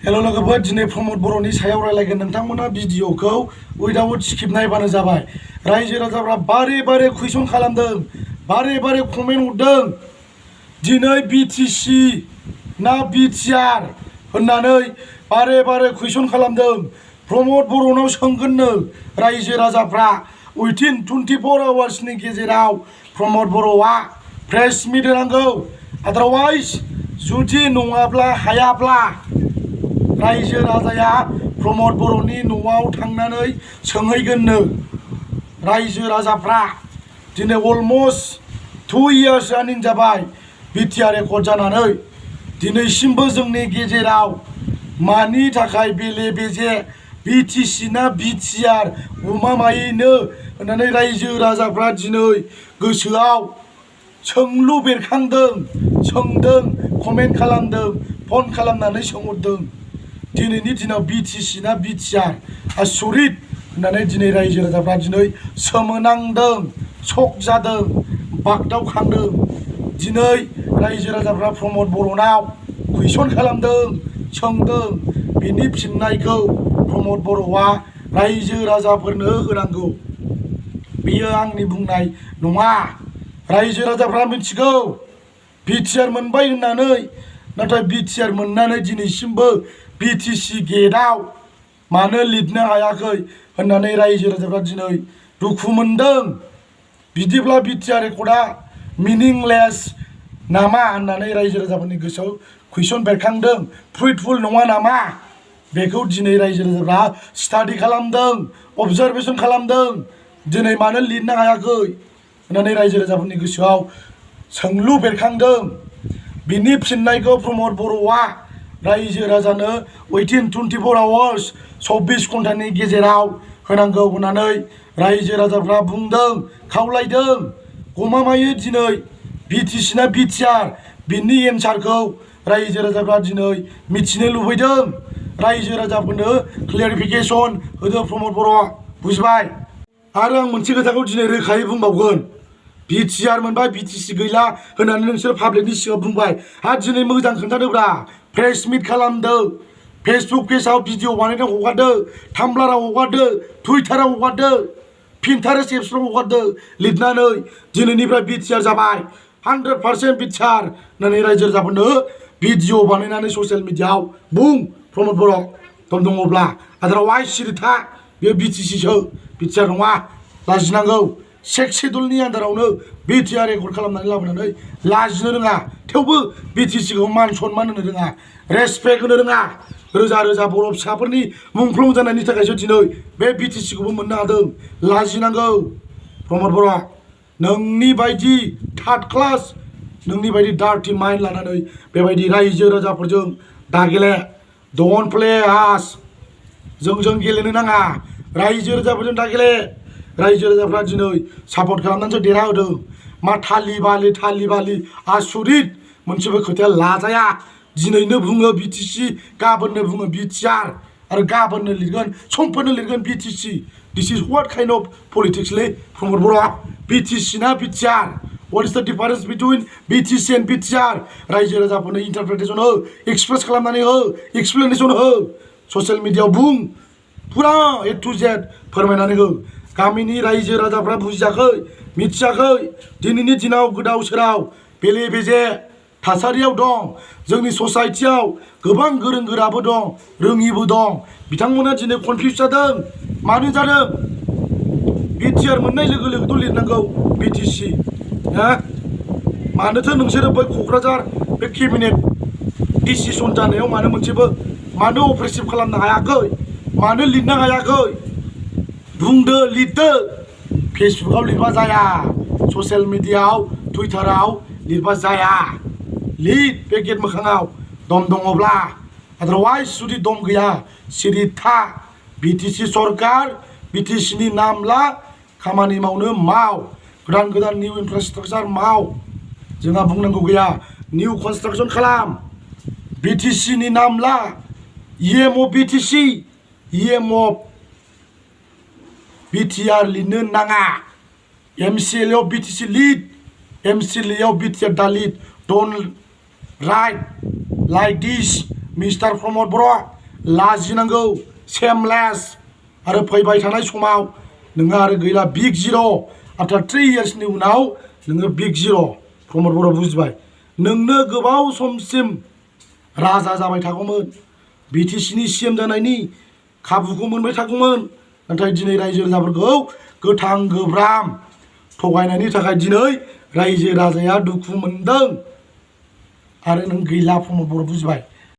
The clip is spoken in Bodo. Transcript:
हेल' लोगोफोर दिनै प्रमद बर'नि सायाव रायलायगोन नोंथांमोना भिडिअखौ उइदाउट स्किप नायबानो जाबाय रायजो राजाफ्रा बारे बारे कुइसन खालामदों बारे बारे कमेन्ट हरदों दिनै बिटिसि ना बिटिआर होननानै बारे बारे कुइसन खालामदों प्रमद बर'नाव सोंगोननो रायजो राजाफ्रा उइथिन 24 आवार्सनि गेजेराव प्रमद बर'आ प्रेस मिट होनांगौ आदारवाइज जुदि नङाब्ला हायाब्ला रायजो राजाया प्रमद बर'नि न'आव थांनानै सोंहैगोननो रायजो राजाफ्रा दिनै अलमस्ट 2 इयार्स रानिं जाबाय बिटिआर एकर्ड जानानै दिनैसिमबो जोंनि गेजेराव मानि थाखाय बेले बेजे बिटिसि ना बिटिआर गमामायैनो होननानै रायजो राजाफ्रा दिनै गोसोआव सोंलु बेरखांदों सोंदों कमेन्ट खालामदों फन खालामनानै सोंहरदों दिनैनि दिनाव बिटिसि ना बिटिआर आसरित होननानै दिनै रायजो राजाफ्रा दिनै सोमोनांदों शक जादों बागदावखांदों दिनै रायजो राजाफ्रा प्रमद बर'नाव कुइसन खालामदों सोंदों बिनि फिननायखौ प्रमद बर'आ रायजो राजाफोरनो होनांगौ बेयो आंनि बुंनाय नङा रायजो राजाफ्रा मिथिगौ बिटिआर मोनबाय होननानै नाथाय बिटिआर मोननानै दिनैसिमबो बिटिसि गेटआव मानो लिरनो हायाखै होननानै रायजो राजाफ्रा दिनै दुखु मोनदों बिदिब्ला बिटिआर एकर्डआ मिनिंलेस नामा होननानै रायजो राजाफोरनि गोसोआव कुइसन बेरखांदों फ्रुइटफुल नङा नामा बेखौ दिनै रायजो राजाफ्रा स्टाडि खालामदों अबजारभेसन खालामदों दिनै मानो लिरनो हायाखै होननानै रायजो राजाफोरनि गोसोआव सोंलु बेरखांदों बिनि फिननायखौ प्रमद बर'आ रायजो राजानो उइथिन 24 आवार्स 24 घन्टानि गेजेराव होनांगौ होननानै रायजो राजाफ्रा बुंदों खावलायदों गमामायै दिनै बिटिसि ना बिटिआर बिनि एन्सारखौ रायजो राजाफ्रा दिनै मिथिनो लुबैदों रायजो राजाफोरनो क्लियारिफिकेसन होदो प्रमद बर' बुजिबाय आरो आं मोनसे खोथाखौ दिनै रोखायै बुंबावगोन बिटिआर मोनबाय बिटिसि गैला होननानै नोंसोर पाब्लिकनि सिगाङाव बुंबाय आरो दिनै मोजां खोन्थादोब्रा प्रेस मिट खालामदो फेसबुक पेजाव भिडिअ बानायना हगारदो टाम्बलाराव हगारदो टुइटाराव हगारदो पिन्टारेस्ट एप्सफ्राव हगारदो लिरनानै दिनैनिफ्राय बिटिआर जाबाय 100% बिटिआर होननानै रायजो राजाफोरनो भिडिअ बानायनानै ससियेल मिडियाआव बुं प्रमद बर' दम दङब्ला आदारवाइज सिरि था बेयो बिटिसिसो बिटिआर नङा लाजिनांगौ सेक्स शेड्युलनि आन्दारावनो बिटिआर एकर्ड खालामनानै लाबोनानै लाजिनो रोङा थेवबो बिटिसिखौ मान सनमान होनो रोङा रेसपेक्ट होनो रोङा रोजा रोजा बर' फिसाफोरनि मुंख्लं जानायनि थाखायसो दिनै बे बिटिसिखौबो मोननो हादों लाजिनांगौ प्रमद बर' नोंनि बायदि थार्ड क्लास नोंनि बायदि डार्टि माइन्ड लानानै बेबायदि रायजो राजाफोरजों दागेले डन्ट प्ले आस जोंजों गेलेनो नाङा रायजो राजाफोरजों दागेले रायजो राजाफ्रा दिनै सापर्ट खालामनानैसो देरहाहोदों मा थालि बालि आसरित मोनसेबो खोथाया लाजाया दिनैनो बुङो बिटिसि गाबोननो बुङो बिटिआर आरो गाबोननो लिरगोन समफोरनो लिरगोन BTC this is what kind of politics लै प्रमद बर' बिटिसि ना BTR what is the difference between BTC and BTR रायजो राजाफोरनो इन्टारप्रिटेसन हो एक्सप्रेस खालामनानै हो एक्सप्लेनेसन हो ससियेल मिडियाआव बुं फुरा ए टु जेड फोरमायनानै हो गामिनि रायजो राजाफ्रा बुजियाखै मिथियाखै दिनैनि दिनाव गोदाव सोराव बेले बेजे थासारियाव दं जोंनि ससाइटियाव गोबां गोरों गोराबो दं रोङिबो दं बिथांमोना दिनै कनफिउज जादों मानो जादों बिटिआर मोननाय लोगो लोगोथ' लिरनांगौ बिटिसि हा मानोथो नोंसोरो बै क'क्राझार बे केबिनेट डिसिसन जानायाव मानो मोनसेबो मानो अप्रेसिभ खालामनो हायाखै मानो लिरनो हायाखै बुंदो लिरदो फेसबुकाव लिरबा जाया ससियेल मिडियाआव टुइटाराव लिरबा जाया लिर बे गेट मोखाङाव दम दङब्ला आदारवाइज जुदि दम गैया सिरि था बिटिसि सरकार बिटिसिनि नाम ला खामानि मावनो माव गोदान गोदान निउ इनफ्रास्ट्राक्चार माव जोंहा बुंनांगौ गैया निउ कनस्ट्राक्सन खालाम बिटिसिनि नाम ला इएमअ बिटिसि इएमअ बिटिआर लिरनो नाङा एमसिएलएआव बिटिसि लिड एमसिएलएआव बिटिआर दा lead don't write like this mister Pramod Boro' लाजिनांगौ सेमलेस आरो फैबाय थानाय समाव नोंहा आरो गैला बिग जिर' आफ्टार 3 इयार्सनि उनाव नोङो बिग जिर' प्रमद बर' बुजिबाय नोंनो गोबाव समसिम राजा जाबाय थागौमोन बिटिसिनि सीएम जानायनि खाबुखौ मोनबाय थागौमोन नाथाय दिनै रायजो राजाफोरखौ गोथां गोब्राम थगायनायनि थाखाय दिनै रायजो राजाया दुखु मोनदों आरो नों गैला प्रमद बर' बुजिबाय